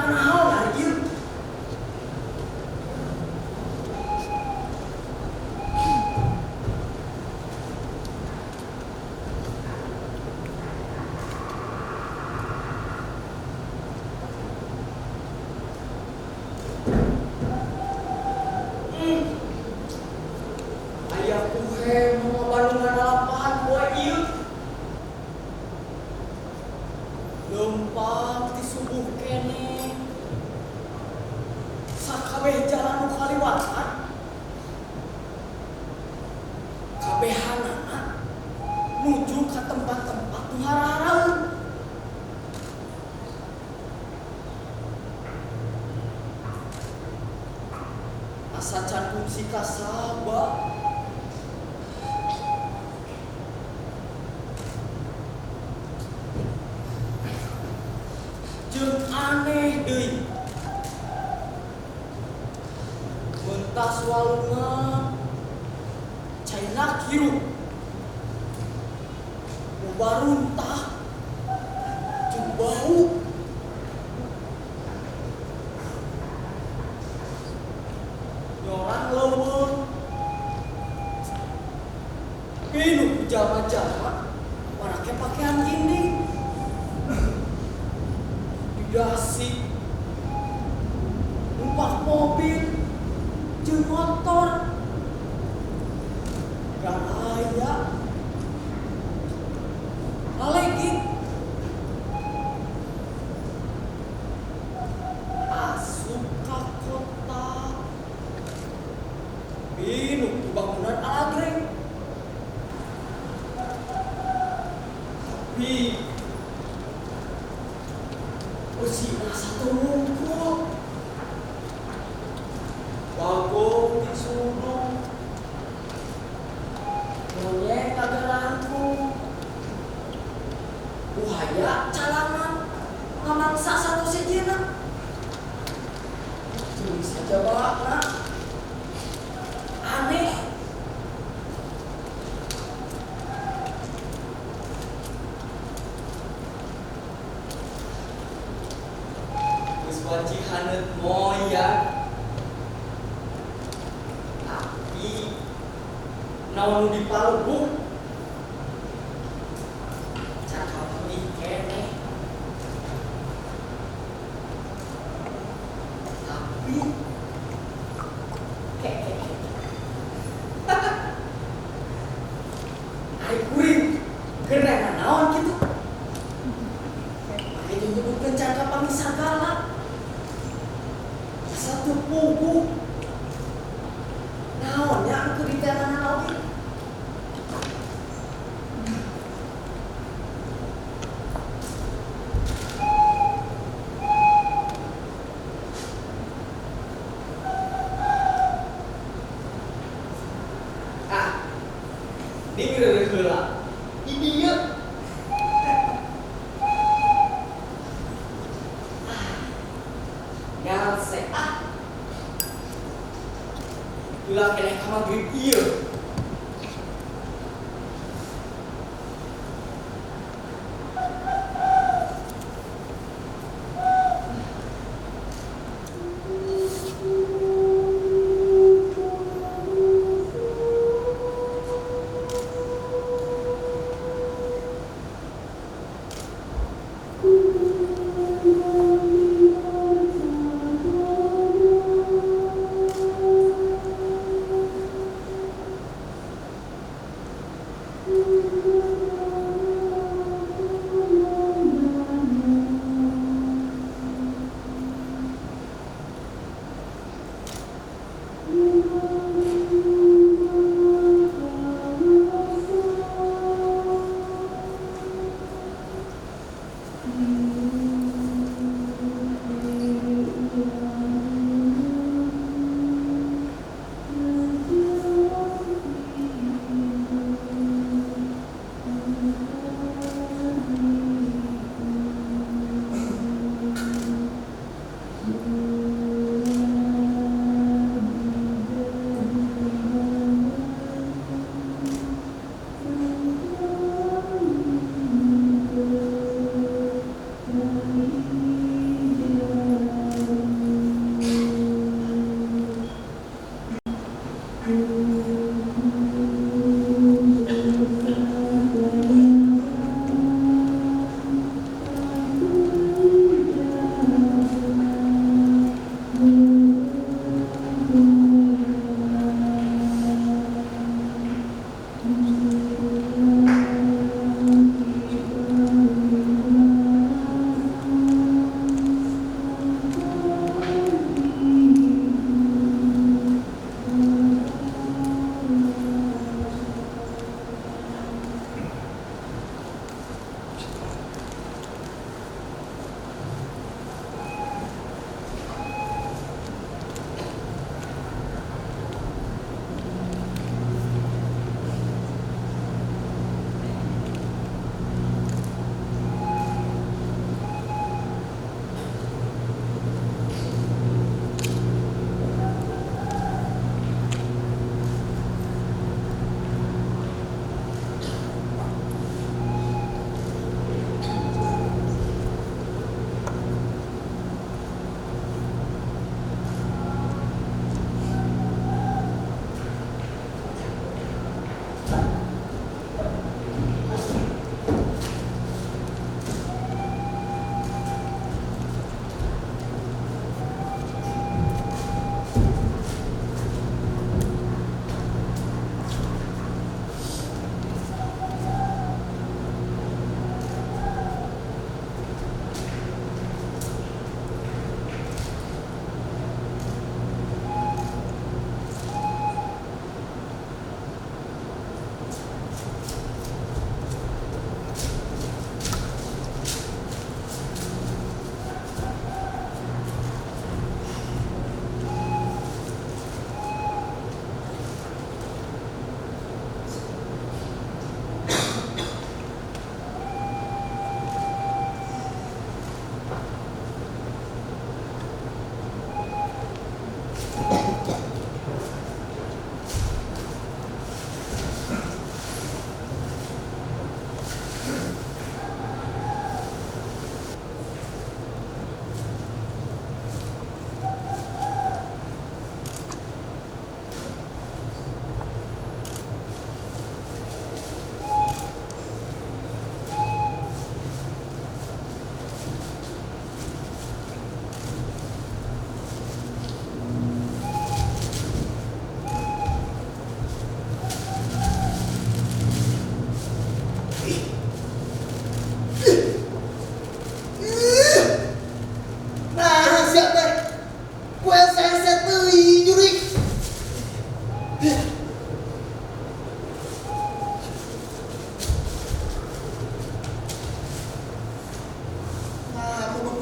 Naon ari ieu? Aya kuhe mau Bandungan dalapan poe ieu. Lempang ti subuh keneh. Sakabeh jalan nu kaliwatan kabehanana nuju ka tempat-tempat nu haraharaeun. Asa can kungsi kasaba. Jeung aneh deui. Mentas walungan caina hirup. Baruntah jeung bau. Nyorang leuweung. Pinuh ku jalma-jalma marake pakaian ginding. Di dasi numpak mobil jeung motor. Garaya lalegi asup ka kota. Pinuh ku bangunan alagreng. Tapi eusina satu wungkul. Bagong ti sudung. Monyet kagarangkung. Buhaya calangan ngamangsa satu sejena. Jeung sajabana aneh. Geus wanci haneut moyan. Tapi naon nu dipalubuh can kapanggih keneh. Tapi ke ke ke. Ari kuring keur naon kitu? Make jeung nyebutkeun can kapanggih sagala. Asa teu puguh. Naon nya anu keur diteangan oge? Ah, ini geureuh heula. Di dieu. Ngalse ah. Ulah keneh ka magrib ieu.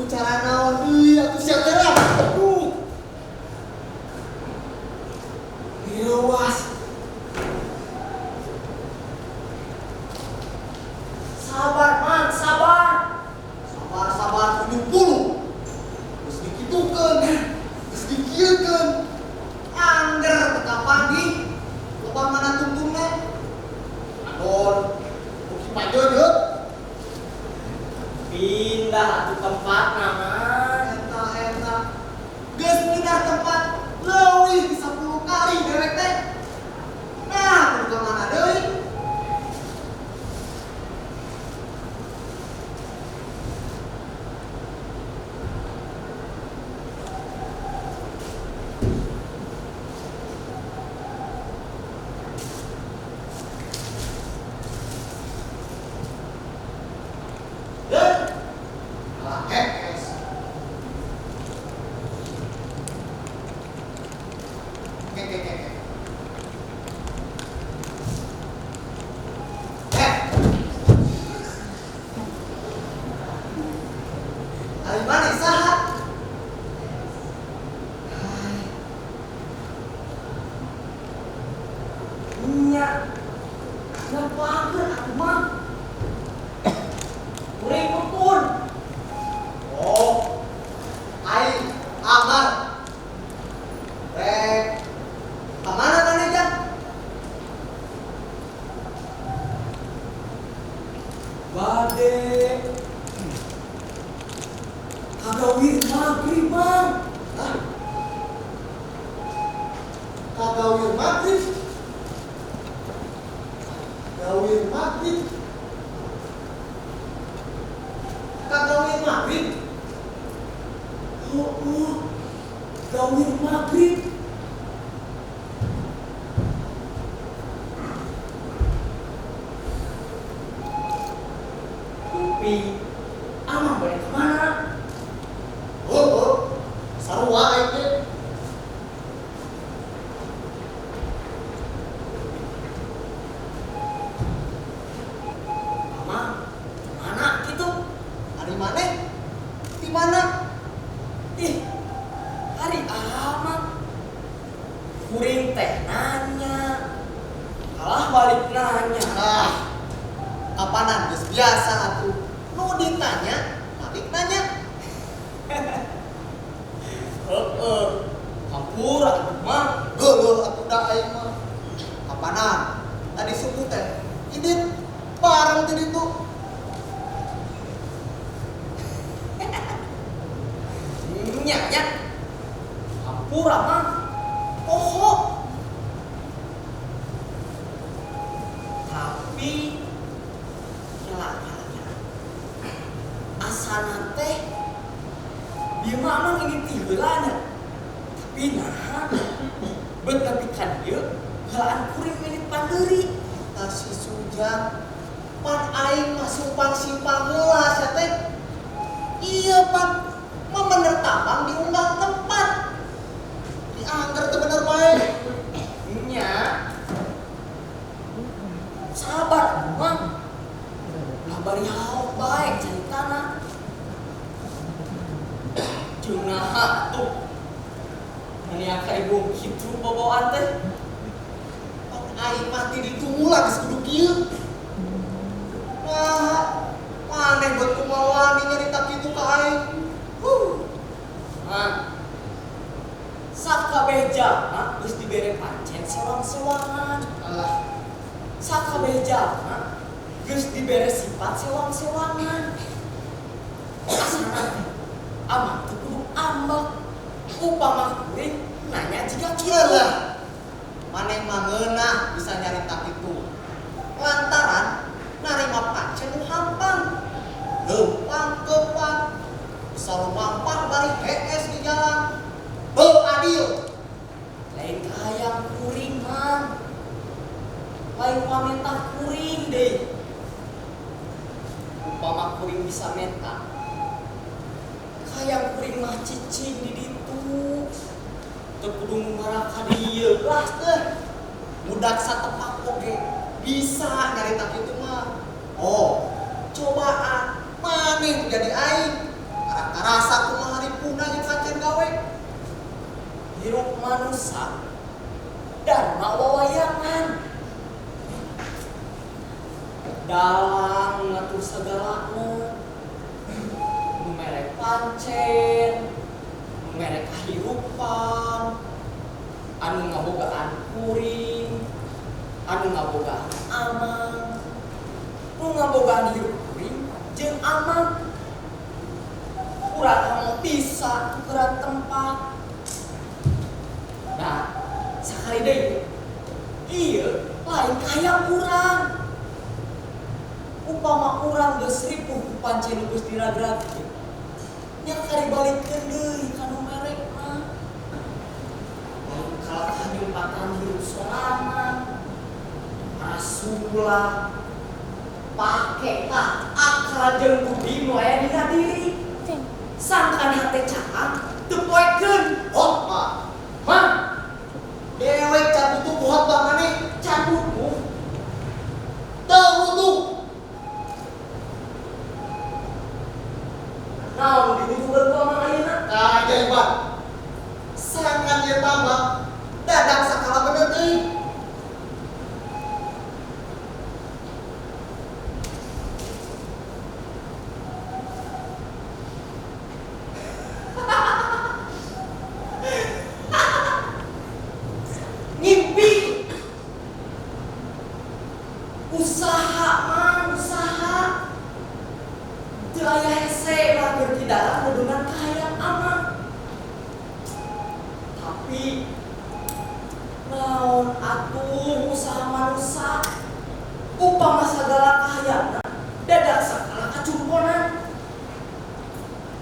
Ku cara naon deui atuh sia teh lah. Aduh. Rewas. Sabar, Mang, sabar. Sabar-sabar 70. Geus dikitukeun, geus dikieukeun. Angger teu kapanggih. Lobang mana tungtungna? Adon, beuki pajeunyeut. Pindah atuh tempatna, Mang. Eta eta. Geus pindah tempat leuwih ti 10 kali dewek teh. Nah, kudu ka mana deui? Deh. Alah hees. Oke, oke, oke, oke. Eh. Ari maneh saha? Hai. Nya. Ngapakeun atuh, Mang? Kuring pun. Oh. Aing Amar. Rek. Ka mana maneh, Jang? Bade. Kagawir maghrib, Mang. Hah? Kagawir maghrib? Gawir maghrib? Kagawir maghrib? Oh, gawir maghrib. Tapi, Amang balik kemana? Oh, oh. Sarua aing teh. Amang, mana gitu? Ari maneh? Di mana? Ih, hari Amang. Kuring teh nanya. Kalah balik nanya. Ah, kapanan geus biasa atuh. Nu ditanya, balik nanya. Heeh. Hampura atuh, Mang. Geuleuh atuh da aing mah. Kapanan? Tadi subuh teh idit bareng ti ditu. Nya, nya. Hampura, Mang. Poho. Tapi kela kela kela. Asana teh bieu mah Amang ini ti heula nya. Tapi naha bet nepi ka dieu heulaan kuring milit pandeuri. Eta si Sujang. Pan aing mah sumpang simpang heula sia teh. Iya pan memener tabang diunggang tempat. Diangger teu bener bae. Nya. Sabar, Mang. Ulah bari haok bae caritana. Jeung naha tuh. Mani ka ibu kitu bobowaan teh. Pan aing mah ti ditu mula geus kudu kieu. Nah, maneh buat kumaha wani nyarita kitu ka aing. Huh. Mang. Sakabeh jalma geus dibere pancen sewang-sewangan. Alah, Sakabeh jalma geus dibere sifat sewang-sewangan. Asana teh Amang teu kudu ambek. Upama kuring nanya jiga kieu. Alah. Maneh mah ngeunah bisa nyarita kitu. Lantaran narima pancen nu hampang. Leumpang keupan. Bisa lumampah bari hees di jalan. Beu adil. Lain kahayang kuring, Mang. Lain pamenta kuring deui. Upama kuring bisa menta. Kahayang kuring mah cicing di ditu. Teu kudu ngumara ka dieu lah. Teh, budak satepak oge bisa nyarita kitu mah. Oh, cobaan maneh nu jadi aing. Karak karasa Hirup manusia dharma wawayangan. Dalang ngatur segalana. Nu mere pancen, nu mere kahirupan, anu ngabogaan kuring, anu ngabogaan amang, nu ngabogaan hirup kuring jeung amang. Urang kamu bisa tukeran tempat. Nah, sakali deui ieu lain kaya urang. Upama urang geus ripuh ku pancen geus diragragkeun, nya kari balikeun deui ka nu merekna. Lain kalah nyumpatan hirup sorangan, rasulah, pake tah akal jeung budi nu aya dina diri. Sangkan hate caang teu poekeun. Khotbah. Mang, dewek can butuh khotbah maneh, can butuh. Teu butuh. Naon dibutuhkeun ku amang ayeuna? Kaajaiban. Sangkan ieu tambah dadak sakala bener teuing. Ngimpi. Usaha mang, usaha. Teu aya hese lah keur di dalam bendungan kahayang amang. Tapi naon atuh usaha manusia upama sagala kahayangna dadak sakala kacumponan.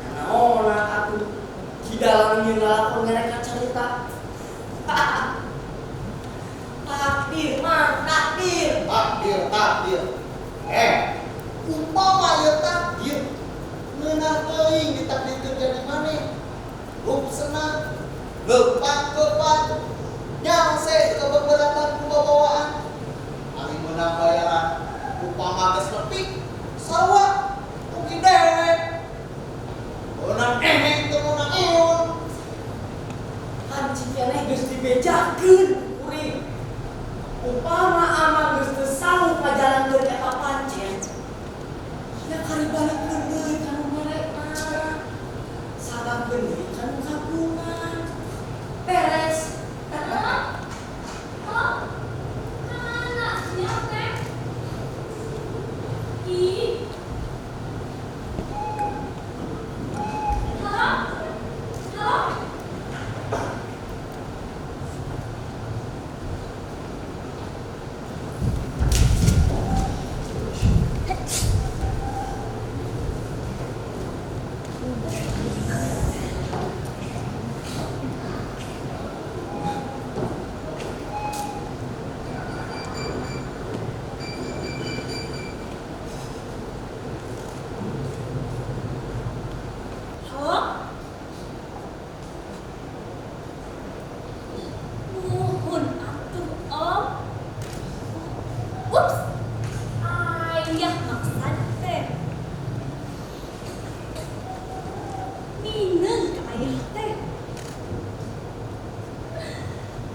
Naon atuh di dalam nyeun lalakon ngerek carita. Takdir mang, takdir. Takdir, takdir. Umpama ieu takdir ngeunah teuing ditakdirkeun jadi maneh. Rup senang, leumpang kepan, nyangse kebeberatan ku babawaan. Ari meunang bayaran upama geus nepi sarua rugi dewek. Meunang eheng teu meunang eon. Kan cikeneh geus dibejakeun kuring. Upama amang geus teu sanggup ngajalankeun eta pancen, nya kari balikeun deui ka nu merekna. Sagangkeun deui ka nu kagungan. Beres. Halo? Mana sia teh? Ih. Halo? Halo? Halo? Nuhun atuh Om. Ups. Ayah maksad teh. Nineung ka ayah teh.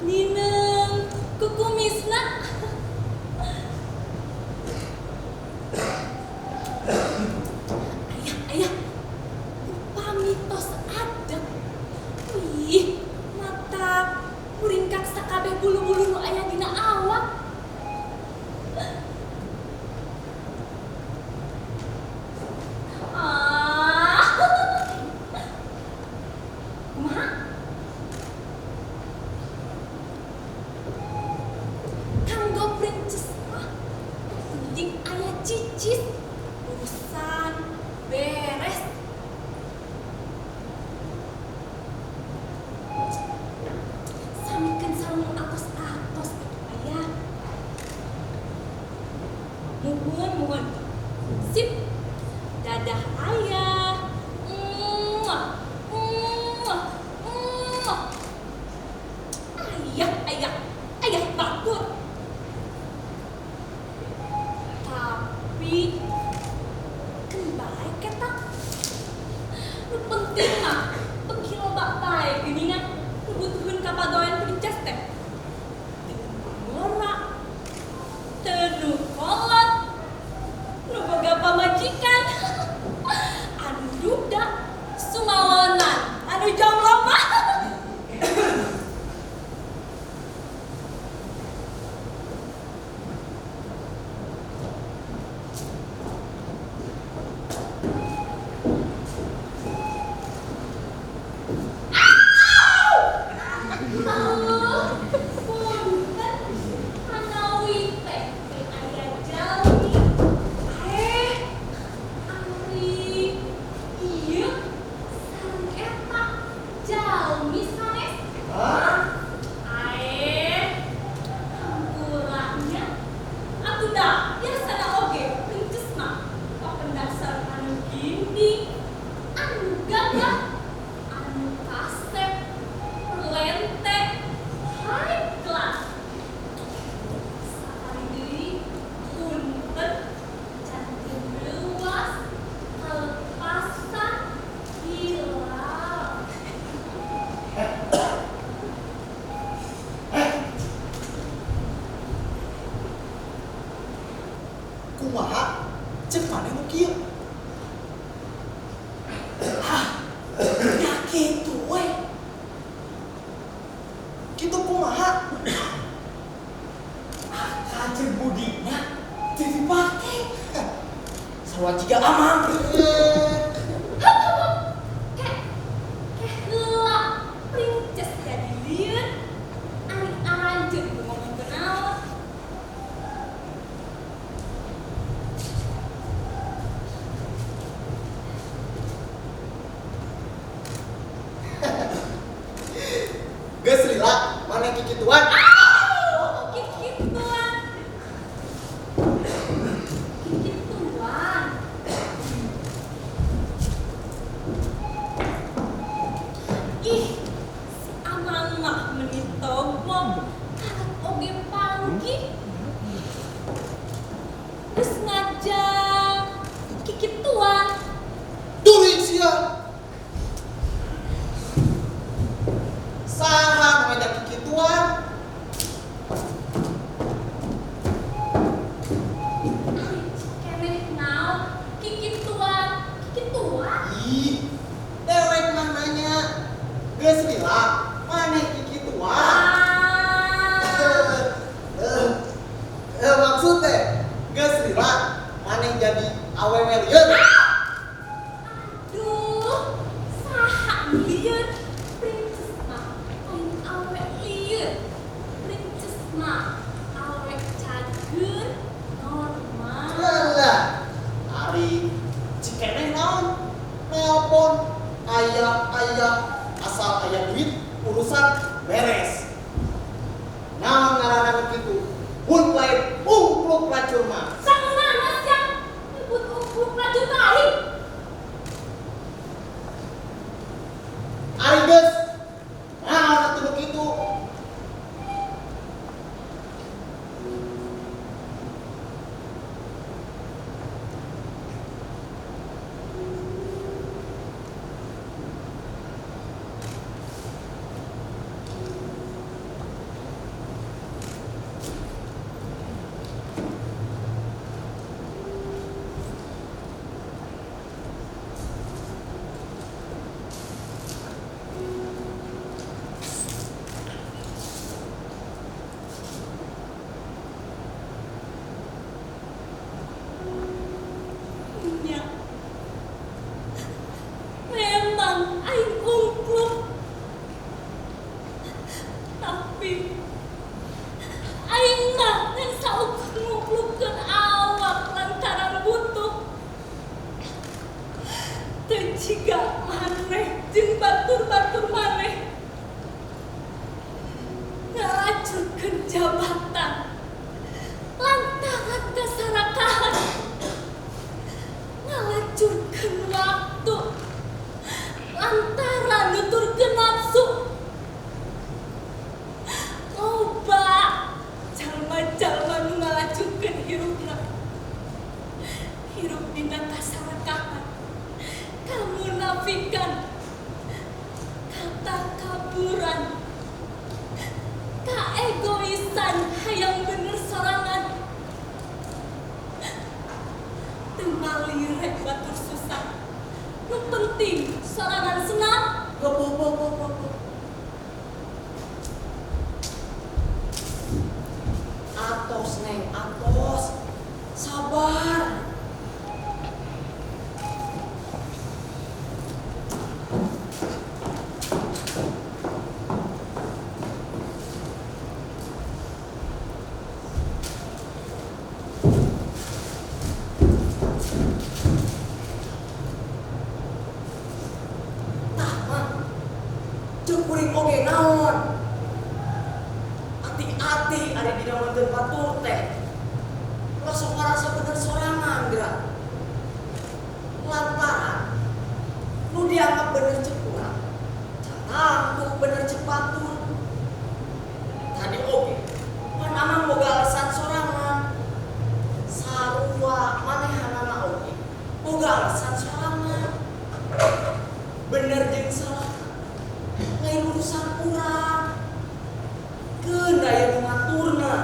Nineung kukumisna. Ayah, ayah. Upami tos adeg. Wih, mata muringkak sakabeh bulu-bulu nu aya dina awak. pamajikan anu duda sumawonan anu jomblo mah. Punten manawi teh aya jalmi ari ieu sareng eta jalmi sanes. Hampuranya atuh da biasana oge princes mah papendak sareng anu ginding, anu gagah, anu kasep, perlente, high class. Sakali deui punten janten leuwas kalepasan hilap. Kumaha cek maneh nu kieu? Ya kitu we. Kitu kumaha? Kacer budina teu dipake. Sarua jiga amang. Kek kek heula princess jadi lieun ari aranjeun ngomongkeun naon. Geus lila maneh kikituan. Kikituan. Kikituan. Ih, si Amang mah meni togmong karak oge panggih. Geus ngajak kikituan. Duit sia. Saha nu ngajak kikituan? Ari keneh naon kikituan, kikituan. Ih, dewek mah nanya. Geus lila maneh kikituan. Ah. Maksud teh geus lila maneh jadi awewe lieun. Aduh, saha nu lieun? Princess mah lain awe lieun. Princess mah awe cager normal. Lah, ari cikeneh naon? Nelpon ayah-ayah asal aya duit urusan beres. Naon ngaranna nu kitu? Mun lain ungkluk lacur mah. Sangeunahna sia nyebut ungkluk lacur ka aing. Ari geus naon atuh nu kitu? Nya. Memang aing ungkluk. Tapi aing mah ngan saukur ngungklukkeun awak lantaran butuh. Teu jiga maneh jeung batur-batur maneh ngalacurkeun jabatan lantaran kasarakahan, ngalacurkeun waktu lantaran nuturkeun nafsu. Loba jalma-jalma nu ngalacurkeun hirupna, hirup dina kasarakahan, kamunafikan, katakaburan, kaegoisan hayang bener sorangan. Teu malir batur susah. Nu penting sorangan senang. Bo bo bo bo bo. Atos neng, atos. Sabar. Tah mah. Ceuk kuring oge naon? Ati-ati ari dina nonton batur teh. Ulah sok ngarasa bener sorangan geura. Lantaran nu dianggap bener ceuk urang, catangtu bener ceuk batur. Tadi oge pan amang boga alasan sorangan. Sarua manehanana oge boga alasan sorangan. Bener jeung salah lain urusan urang. Keun aya nu ngaturna.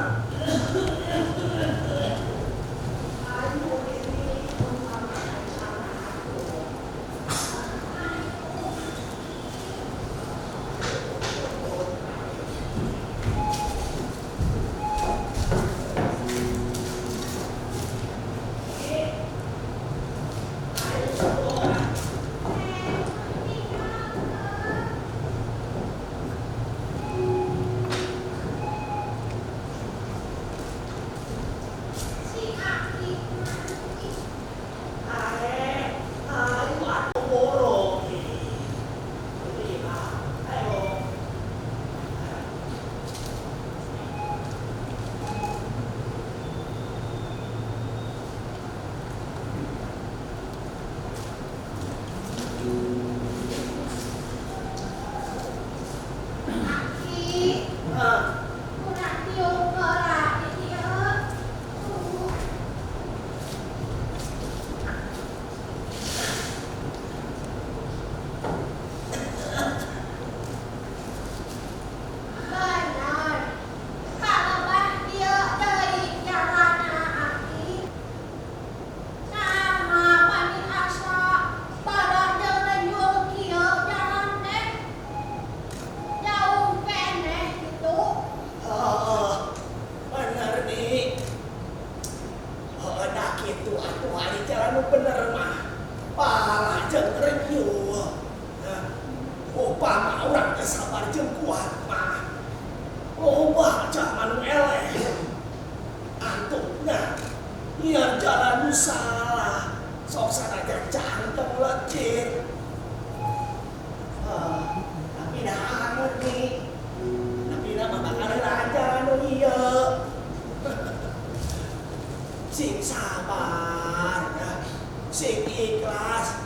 Sing sabar, ya. Sing ikhlas.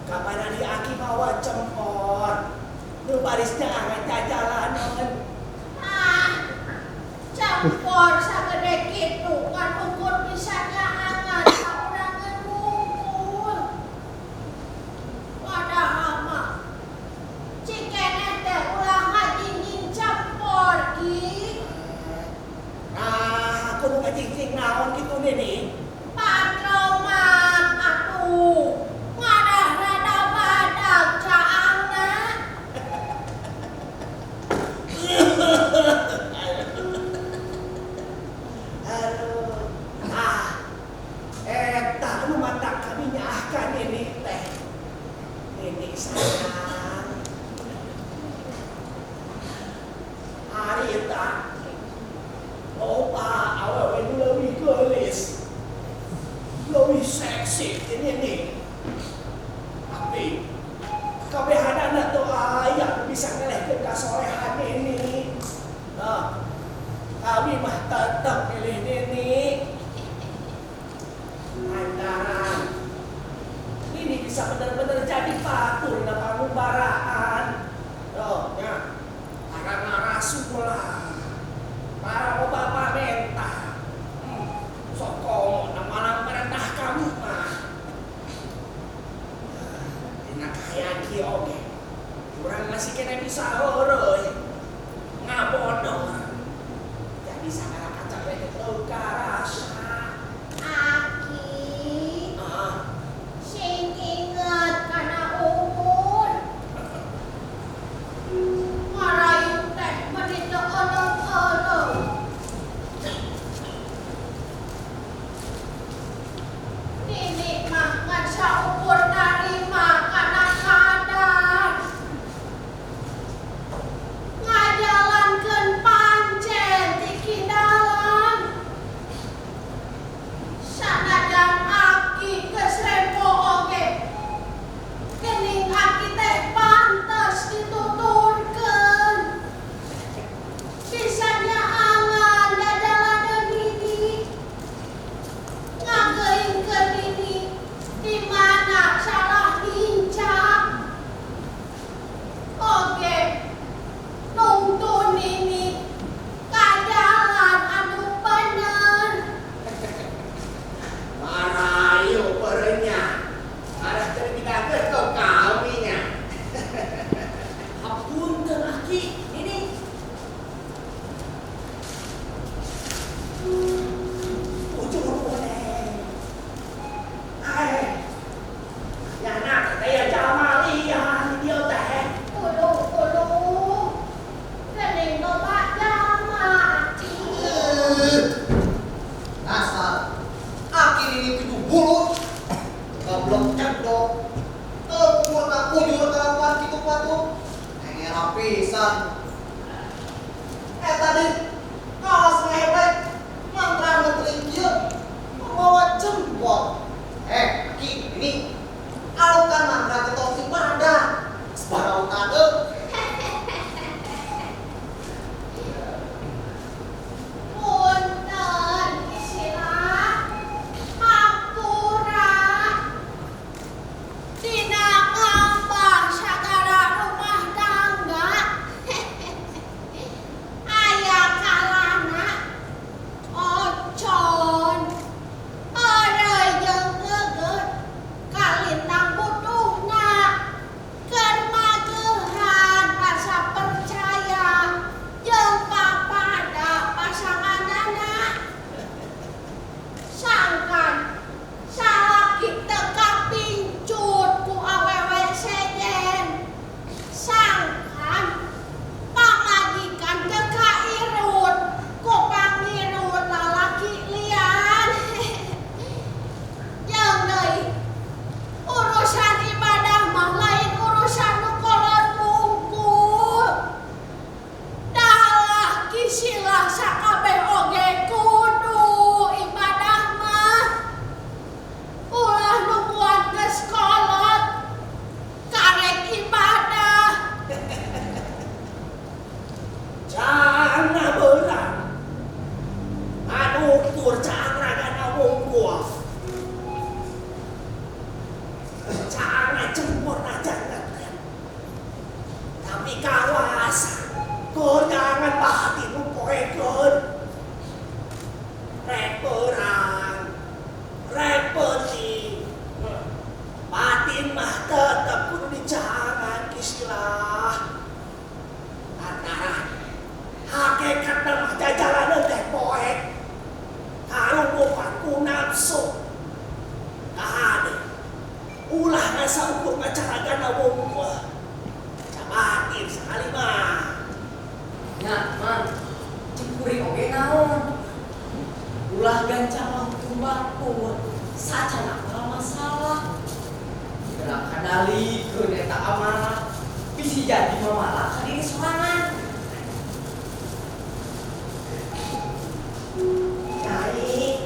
Kapan ari aki mawa cempor, nu barisnya angan jajalanan. Ah, cempor sagede kitu kan ukur pisannya angan saurangan wungkul. Padahal mah cikeneh teh ulah ngajingjing cempor ki. Nah, aku nu ngajingjing naon kitu nini? Patroman atuh. Ngadah rada badag caangna. Aduh. Ah. Eta nu matak kami nyaahkan nini teh. Nini sayang. Harita loba awewe nu leuwih geulis. Leuwih seksi ti nini. Tapi kabehanana teu aya nu bisa ngelehkeun kasolehan nini. Nah, kami mah tetep milih nini. Lantaran ini bisa bener-bener jadi batur dina pangumbaraan. Tuh, ya. Para ngarasulah. Para loba pamentah. Sok komo na malang perintah kamu mah. Dina kahayang kieu oge. Urang masih kena bisa heureuy. Ngabodor. Jadi sagala kaca we teu karasa. Aki. Pisan. Tadi kawas ngehek mantra menteri kieu membawa jempol. Ki, ini alukan mantra ke tong ibadah. Sebarang tade. Punten Kisila, hampura. Dina ngambah sagala rumah tangga. Aya kalana ocon heureuy jeung geugeuh kalintang butuhna keur magehan rasa percaya jeung papada pasanganana sangkan salaki teu kapincut ku awewe sejen sangkan pamajikan teu kairut ku pangirut lalaki lian jeung deui urusan ibadah mah lain urusan nu kolot wungkul dalah kisilah sakabeh oge kudu ibadah mah ulah nungguan geus kolot karek ibadah. Jangan beurang. Anukur caang ragana wungkul. Caangna cempurna jangan. Tapi kawas kondangan batin nu poekeun. Rek beurang, rek peuting. Batin mah tetep kudu dicaangan kisilah. Antara hakikatna mah jajalaneun teh poek. Karumbukan ku nafsu. Kahade ulah ngasa ukur ngacaragana wungkul. Cabatin sakali mah. Nya, Mang, cek kuring oge naon? Ulah gancang waktu batur, sacan akal masalah. Gerak kandalikeun eta amarah, bisi jadi mamalak ka diri sorangan. Nyai.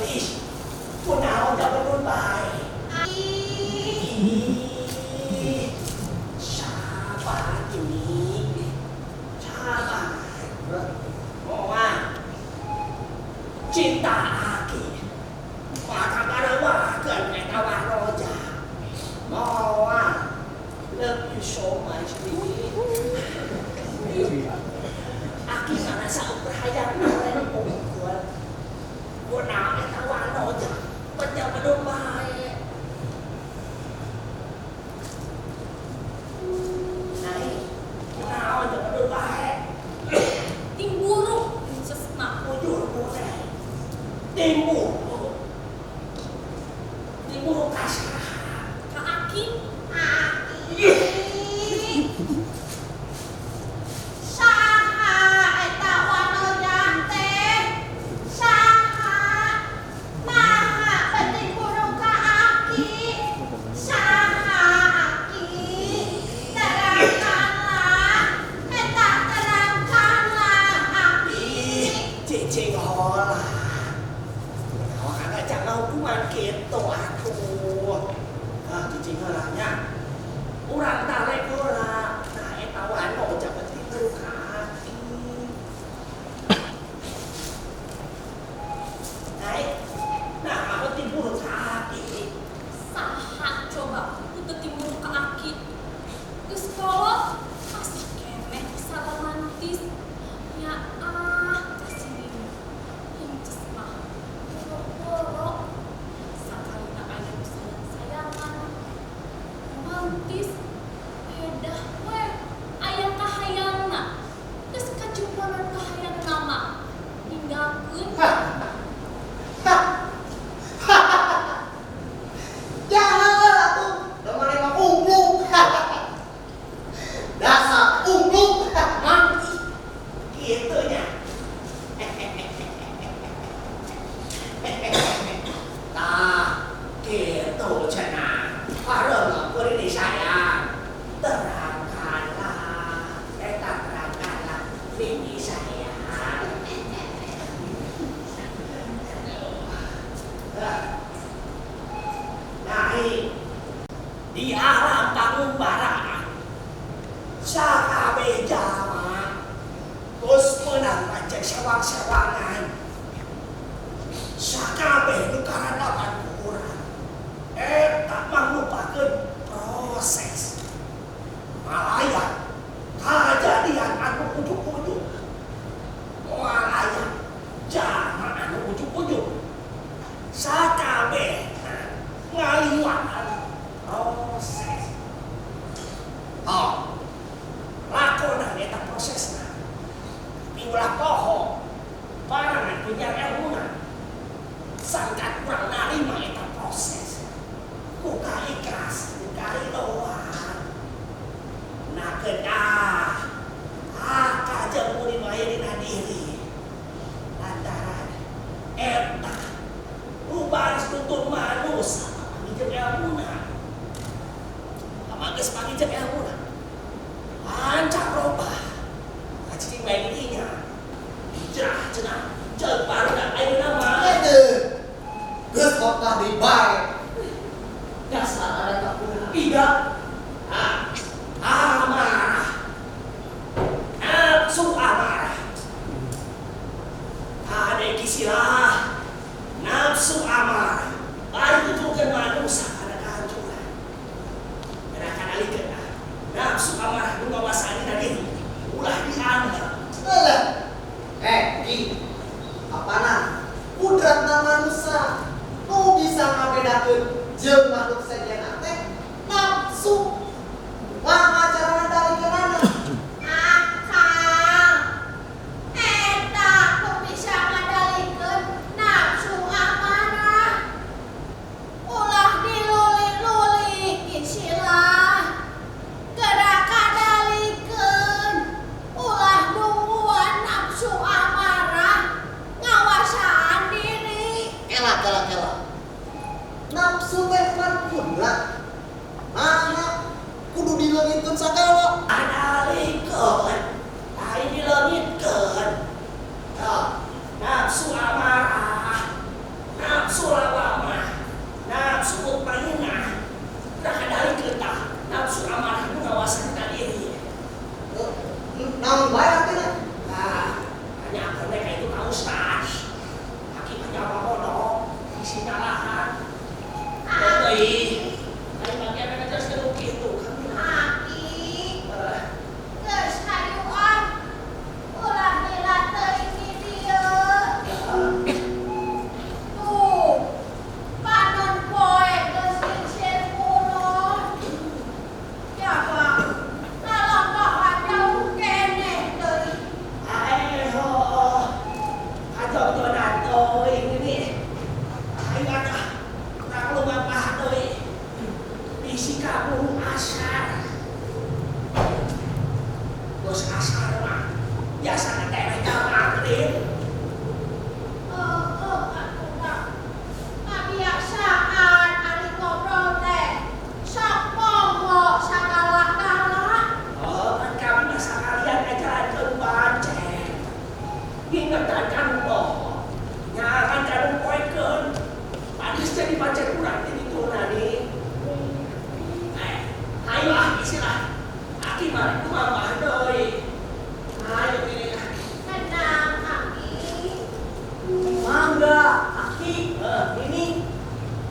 Ih, kunaon da beunun bae. Ih, Ih, siapa ini? Siapa? Moa. Cinta aki. Maka karawakeun eta wanoja. Moa. Love you so much, baby. Aki ngarasa ukur hayang goreng unggul. Kunaon eta wanoja? Pecah bedung bae. Nai, kunaon jeung bedung bae? Timburu princess mah. Bujur boleh. Timburu. Timburu ka saha? Ka Aki. Aki. Saha eta wanoja teh? Saha? Maha penting burung ka Aki. Saha Aki? Terangkanlah, eta terangkanlah Aki. Ih, cicing heula. Kunaon kana jangan hukuman kitu atuh. Ah, cicing heula nya. Urang tarek heula. Nah, eta wanoja penting buru ka Aki. Nai, nah aku timburu ka Aki. Saha coba nu teu timburu ka Aki. Geus kolot masih keneh bisa romantis. Nya ah kasirin. Inces mah boro-boro. Sakalina aya nu sayang-sayangan. Romantis. Edah we aya kahayangna. Geus kajumponan kahayangna mah ninggalkeun. Jangan atuh, da maneh mah umpluk. Dasar umpluk. Mang, ih, kitu nya. Tah, kitu cenah. Pareum kuring disayang. Terang. Naik di alam pangumbaraan sakabeh jalma geus meunang pancen sewang-sewangan sakabeh nu karandapan ku urang eta mangrupakeun proses malaya kajadian anu ujug-ujug moal aya jalma anu ujug-ujug sakabehna ngaliwatan proses. Oh, lakonan eta prosesna. Tapi ulah poho, barangan punya elmuna. Sangkan urang narima eta proses. Ku ikhlas, ku karidoan. Nakeun ah, kajeun murid wae dina diri. Lantaran eta nu baris nuntun manusa panggih elmuna. Geus panggih jeung elmuna. Ancak robah. Cicing bae dinya. Hijrah cenah. Jeung barudak ayeuna mah. Aduh. Geus khotbah deui bae. Dasar ada tak kurang. Tidak. Ah, amarah. Nafsu amarah. Ade kisilah. Nafsu amarah. Baru tujukan manusia pada kehancuran. Gerakan alikeun ah. Nafsu amarah nu ngawasani na diri. Ulah dianggap. Alah. Ki. Apana? Kudratna manusia nu bisa ngabedakeun jeung makhluk sejenna teh nafsu. Kumaha carana dalikeunana? Akang, eta nu bisa ngadalikeun nafsu amarah. Ulah diluli-luli kisilah. Gerak kadalikeun. Ulah nungguan nafsu amarah ngawasaan diri. Kela kela kela. Nafsu teh pan kudrat. Nah, kudu dileungitkeun sagala. Adalikeun. Lain dileungitkeun. Tah, nafsu amarah, nafsu lawamah, nafsu mutmainah. Udah kadalikeun tah, nafsu amarah nu ngawasana ka diri. Naon bae artina? Nah, hanya mereka itu ka ustaz. Aki mah nyawa bodoh, isi nyalahan. Deui, lain bagian mereka terus kudu kitu. Aki, geus hayu ah. Ulah lila teuing di dieu. Tuh, panon poe geus lingsir kulon. Ya, Pak. Lalampahan jauh keneh deui. Ayo, kajojonan teuing ini. Ayo atuh, kurang lumampah deui. Bisi kaburu asar. Geus asar mah biasana teh rek ka magrib. Heeh, atuh da. Kabiasaan ari ngobrol teh. Sok poho sagala-gala. Oh, kan kami mah sakalian ngajalankeun bancen. Ngingetan kanu poho. Nyahan kanu poekeun. Padis jadi pancen urang ti dituna nih. Ayo ah, isilah. Aki mah rek kumaha deui. Ayo ini ah. Tenang, Aki. Mangga, Aki, ini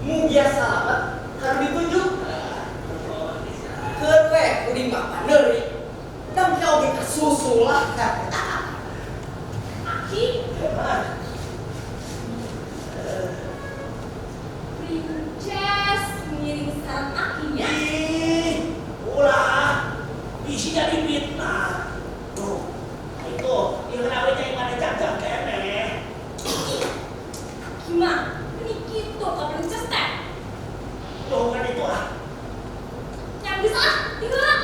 mu biasa banget harus ditunjuk. Keun we kuring mah paneuri. Dan kieu oge kasusul lah. Aki, princess ngiring sareng Akinya. Ih, ulah. Bisi jadi fitnah. Tuh, itu, ieu we cai mana jam-jam keneh. Aki mah, ini kitu ka princess teh. Tuh kan itu ah. Yang geus ah, tinggal.